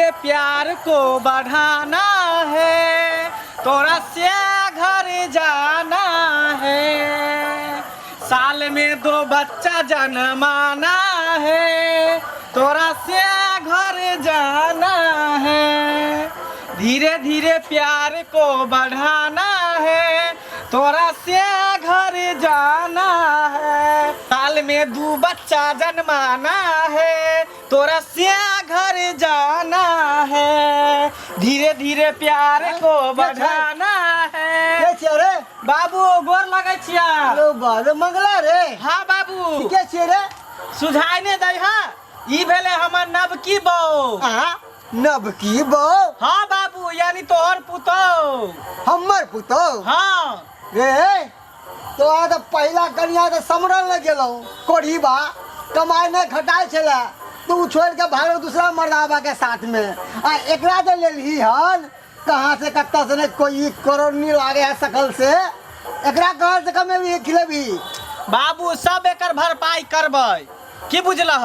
धीरे प्यार को बढ़ाना है, तोरा से घर जाना है, साल में दो बच्चा जन्माना है, तोरा से घर जाना है, धीरे धीरे प्यार को बढ़ाना है, तोरा से घर जाना है, साल में दू बच्चा जन्माना है, तोरा से घर जाना है, धीरे धीरे प्यार को बढ़ाना है। के छियै रे? बाबू, गोर लगै छिया। हेलो बाबू, मंगला रे? हाँ बाबू। के छियै रे? सुझाय ने दै। हाँ, ई भेलै हमर नवकी बहू। आ नवकी बहू? हाँ बाबू, यानी तोहर पुतोह। हमर पुतोह? हाँ। रे, तोरा तऽ पहिला कनिया तऽ समरल नहि गेलौ, कोढ़ी बा कमाइ नहि खटाइ छलै, तू छोड़ि के भागल दूसरा मर्दाबा के साथ में, आ एकरा जे लेलही हन कहाँ से कत्ता से, नहीं कोई करोड़नी लागे है सकल से, एकरा कहाँ से कमेबी खिलेबी? बाबू, सब एकर भरपाई करबै, की बुझलह?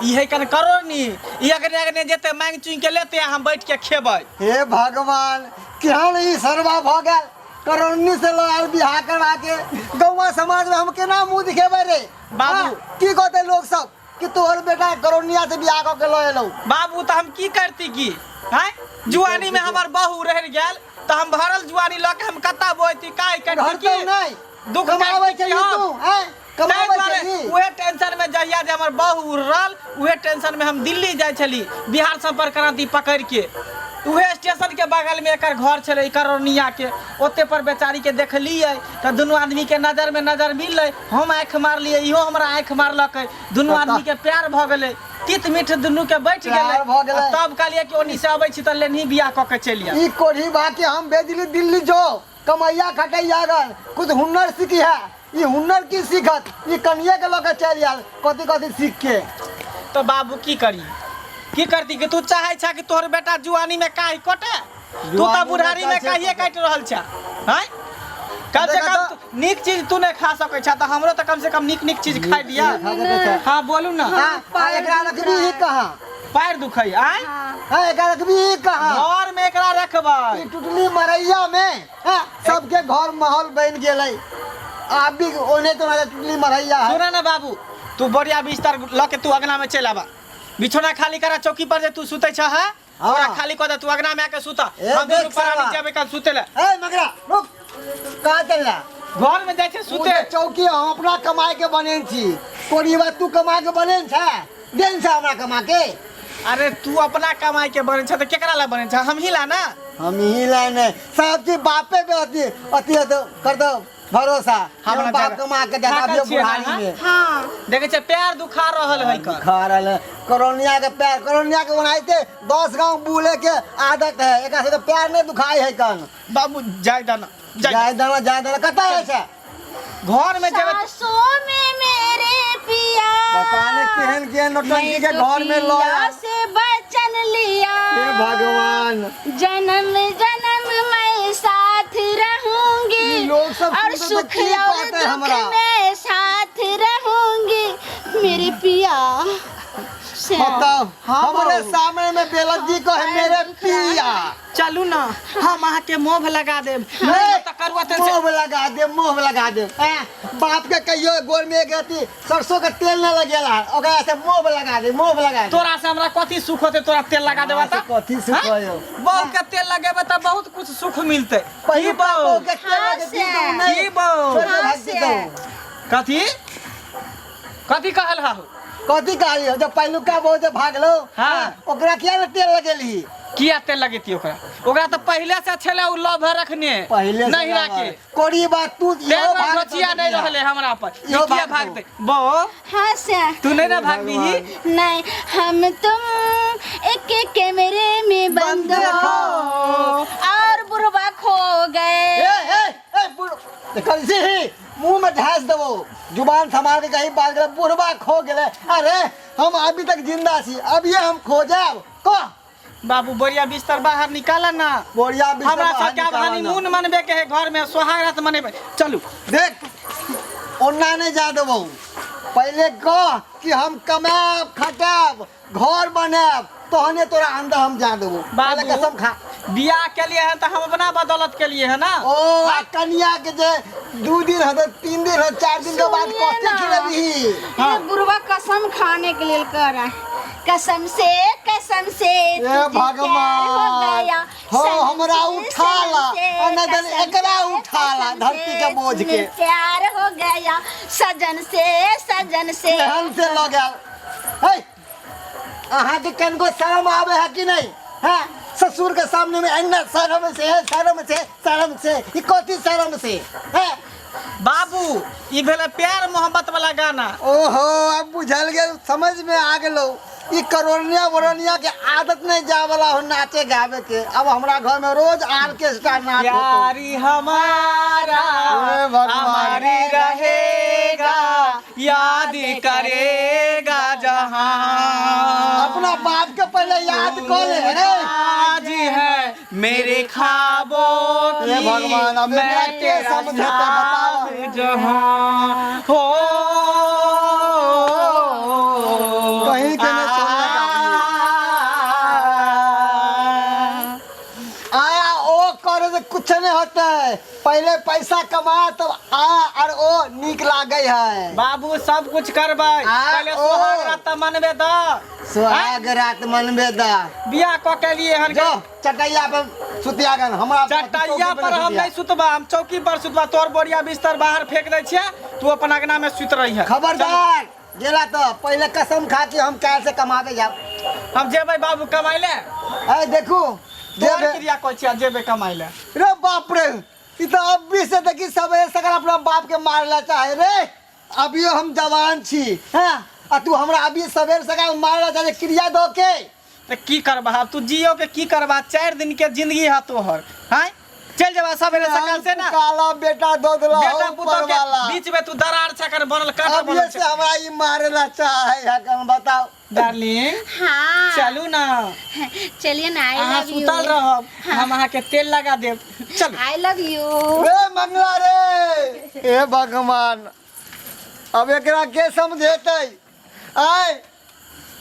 ई है कन करोड़नी, ई अगने अगने जेते मांग चुनि के लेते आ हम बैठ के खेबै। हे भगवान, केहन ई सरवा भऽ गेल, करोड़नी से लड़ाई बियाह करवा के गौवा समाज में हम केना मुंह दिखेबै रे? बाबू। हाँ, की कहते लोग सब कि तोहर बेटा करोड़निया से बियाह कऽ के लऽ एलौ। बाबू, तऽ हम की करती की हैं? जुआनी में हमर बहू रह गेल तऽ हम भरल जुआनी लऽ के हम कत्ता बोती काय करती? घर की नहीं दुख कमाबै काटती छली हम? तू हैं? ताहि कमाबै दुआरे छली। उहे टेंशन में जहिया जे हमर बहू रहल, उहे टेंशन में हम दिल्ली जाइ छली बिहार संपर्क क्रांति पकड़ के। उहे स्टेशन के बगल में एकर घर छलै करोनिया के, ओते पर बेचारी के देखलियै तऽ दुनू आदमी के नजर में नजर मिललै। हम आँखि मारलियै, इहो हमरा आँखि मारलकै, दुनू आदमी के प्यार भऽ गेलै, तीत मीठ दुनू के बैठ गेलै। प्यार भऽ गेलै। आ तब कहलियै कि ओनी से अबै छी तऽ लेनही बियाह कऽ के चलि आयब। ई कोढ़ी बा के हम भेजली दिल्ली, जो कमैया खटैया गन कुछ हुनर सीखी है, ई हुनर की सीखत? ई कनिए के लऽ के चलि आयल कथी कथी सीख के। तो बाबू, की करी, की करती? कि तू चाहे छा कि तोहर बेटा जुआनी में काहे कटे? तू तो जुआनी में बुढ़ारी में काहे काहे काटि रहल छा हैं? कम से देखा कम तो- नीक चीज तू नहीं खा सकै छा तऽ हमरो तऽ कम से कम नीक नीक चीज खाइ दिया। खा सकै छै। हाँ, बोलू ना। हाँ, आ एकरा रखबी ही कहाँ? पैर दुखै आय? हाँ, एकरा रखबी ही कहाँ? घर में एकरा रखबै। ई टुटली मरैया में, हाँ, सबके घर महल बन गेलै, आब भी ओने तो टुटली मरैया है। सुना ना बाबू, तू बोरिया बिस्तर लऽ के तू अगना में चलि आबा, बिछौना खाली करा, चौकी पर जे तू सुतै छह है हाँ। ओकरा खाली कऽ दे, तू अगना में आके सुता। ए, हम दुनू देख प्राणी साला। जेबै कल सुते ले। ए मगरा, रुक, कहाँ चल रहा? घर में जाइ छै सुते सुते। चौकी हम अपना कमाए के बनेन छी, कोरी बात तू कमा के बनेन छै, देन छै हमरा कमा के? अरे, तू अपना कमाई के बनै छ तऽ केकरा ला बनै छ? हमही ला ना? हम ही लाइन है सब चीज, बापे पे अथी अथी अथी कर दो भरोसा। हमरा हमरा बाप कमा के देता थाकल अभी छियै ना, बुढ़ारी हाँ? में। हाँ। देखै छै, पैर दुखा रहल है कर। खा रहल है करोनिया के पैर, करोनिया के बनाइते 10 गांव बुले के आदत है, एकरा से तो पैर नहीं दुखाई है कन। बाबू, जाय दाना, जाय। जाय दाना, जाय दाना, कतऽ है छै? घर में जेबै। सासों में मेरे पिया, पता नहीं केहन केहन नौटंकी मैं के तो घर में लऽ पिया आयल। से बचन लिया, हे भगवान, जन्म जन्म मैं साथ रहूंगी, ई लोग सब और सुनते तो सुख की और कहते दुख हमरा? में साथ रहूंगी मेरे पिया से। बताओ। हाँ, हमरे बाबू। सामने में बेलज्जी को है मेरे पिया। चलू ना, हम अहाँके मोह लगा देब, नहीं तऽ करुआ तेल से मोह लगा दे, मोह लगा दे। ऐं, बाप के कहियो गोर में एक अथी सरसों के तेल न लगेला, ओकरा से मोह लगा दे, मोह लगा दे। तोरा से हमरा कथी सुख होते? तोरा तेल लगा देबा से तऽ कथी सुख हैं? होयो? बहू के तेल लगेबे तऽ बहुत कुछ सुख मिलते। पहिलुका की बहू? बहू के तेल हाँ लगे से। दी तो नहीं, की बहू? छोड़ के हाँ भाग से। जेतौ। कथी कथी कहल हाहू? कथी कहलियो? जब पहिलुका बहू जे भागलो, हाँ। ओकरा किया ने तेल लगेलही? किया तेल लगेती ओकरा? ओकरा तऽ पहिले से छलै उ लव रखने। पहिले से नहीं राखे। कोरी बात तू तेल इहो भाग घोचिया नहीं रहले हमरा पर। इहो ई किया भागतौ। भागते बो? हाँ से। तू नहीं ना भागबीही? नहीं, हम तुम एक एक कैमरे में बंद बंद हो हो। और बुढ़वा खो गए। ए ए ए बुढ़ कैसे ही मुंह में ढास देबो, जुबान संभाल के कहीं बात करे। बुढ़वा खो गेले? अरे, हम अभी तक जिंदा छी, अभी हम खो जाब कह। बाबू, बोरिया बिस्तर बाहर निकाला ना। बोरिया बिस्तर हमरा बाहर सबके आब निकाला ना। हनीमून मनबे के है घर में, सोहाग रात मनेबे, चलू। देख, ओन्ना नहीं जा देबो। पहिले कह कि हम कमाएब खटाएब घर बनाएब तहने तोरा अंदर हम जा देबो। पहिले बाबू कसम खा। बियाह के लिए है तो हम अपना बदौलत के लिए है ना। ओ आ कनिया के जे 2 दिन होते, 3 दिन होते, 4 दिन के बाद सुनिए कथी ना। खिलेबही? ये बुढ़वा कसम खाने के लिए कर रहा है। कसम से, कसम से ए तुझे प्यार हो भगवान गया। हो सनम हमरा से, उठा ला सनम से, आ नहीं तो कसम एकरा से, उठा ला कसम धरती से के बोझ तुझे के। प्यार हो गया सजन से, सजन से। एहन से लग गेल। हे अहाँ के कनको शर्म आवे है कि नहीं? हैं ससुर के सामने में अन्ना शर्म से, शर्म से, शर्म से, ई कथी शर्म से? हैं बाबू ई भेलै प्यार मोहब्बत वाला गाना। ओहो अब बुझल गेल, समझ में आ गेलो। ई करोड़निया वरोनिया के आदत नहीं जा वाला हो नाचे गावे के। अब हमरा घर में रोज ऑर्केस्ट्रा नाच होतो। प्यारी हमारा हे भगवान। हमारी रहेगा, याद करेगा जहां। अपना बाप के पहले याद कर ले। हे। आज है मेरे ख्वाबों की हे भगवान, अब मैं एकरा के तेरा समझेतै बताओ। साथ जहां हो। कहीं के नहीं सुनने का आया ओ करे से कुछ नहीं होता है। पहले पैसा कमा तब आ और ओ निक लागे है। बाबू सब कुछ करबै, आ, पहले ओ। सोहाग रात त मनबे द। सुहाग रात मनबे द। बियाह क के लिए हन जो चटैया पर सुतिया गन हमरा चटैया पर हम नहीं सुतबा, हम चौकी पर सुतबा। तोर बोरिया बिस्तर बाहर फेंक दै छियै, तू अपन अंगना में सुत रही है। खबरदार गेला तो पहले कसम खा के हम काल से कमाबे जाब। हम जेबै बाबू कमाइ ले। ए देखू तोर जेबे क्रिया कहै छियै जेबै कमाइ ले। रे बाप रे, ई तो अभी से देखी सबेरे सकाल अपना बाप के मारला चाहे रे। अभियो हम जवान छी हैं आ तू हमरा अभी सबेरे सकाल मारला चाहे क्रिया दो के। तऽ की करबा अब तू जियो के की करबा? 4 दिन के जिंदगी है तोहर। हैं चल जेबा सबेरे सकाल से ना। काला बेटा दो दिला बेटा हो पुतोह ऊपर के वाला। बीच में तू दरार छकर बनल काटा अभी बनल से छै। हमरा ई मारेला चाहे है कन बताओ। डार्लिंग हाँ चलू ना। चलिए ना, आई अहाँ लव you. सुतल रहब, हम अहाँ के तेल लगा देब। चलू। I love you. रे मंगला रे, हे भगवान अब एकरा के समझेतै? आय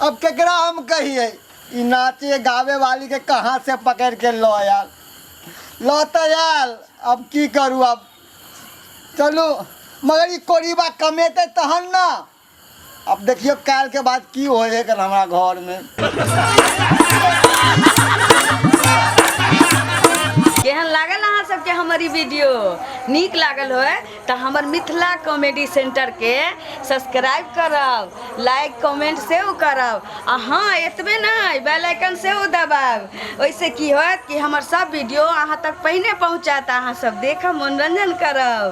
अब केकरा हम कहिए? ई नाचे गावे वाली के कहाँ से पकड़ के लो आयल, लो तो आयल, अब की करू अब? चलू मगर ई कोरीबा कमेतै तहन ना। अब देखियो काल के बाद की होए है हमरा घर में। केहन लागल अहाँ सबके हमर ई वीडियो? नीक लागल होय तऽ हमर मिथिला कॉमेडी सेंटर के सब्सक्राइब करब, लाइक कमेंट सेहो करब आ हाँ एतबे नहि बेल आइकन सेहो दबायब। ओहिसँ की होयत कि हमर सब वीडियो अहाँ तक पहिने पहुँचत, अहाँ सब देखब, मनोरंजन करब।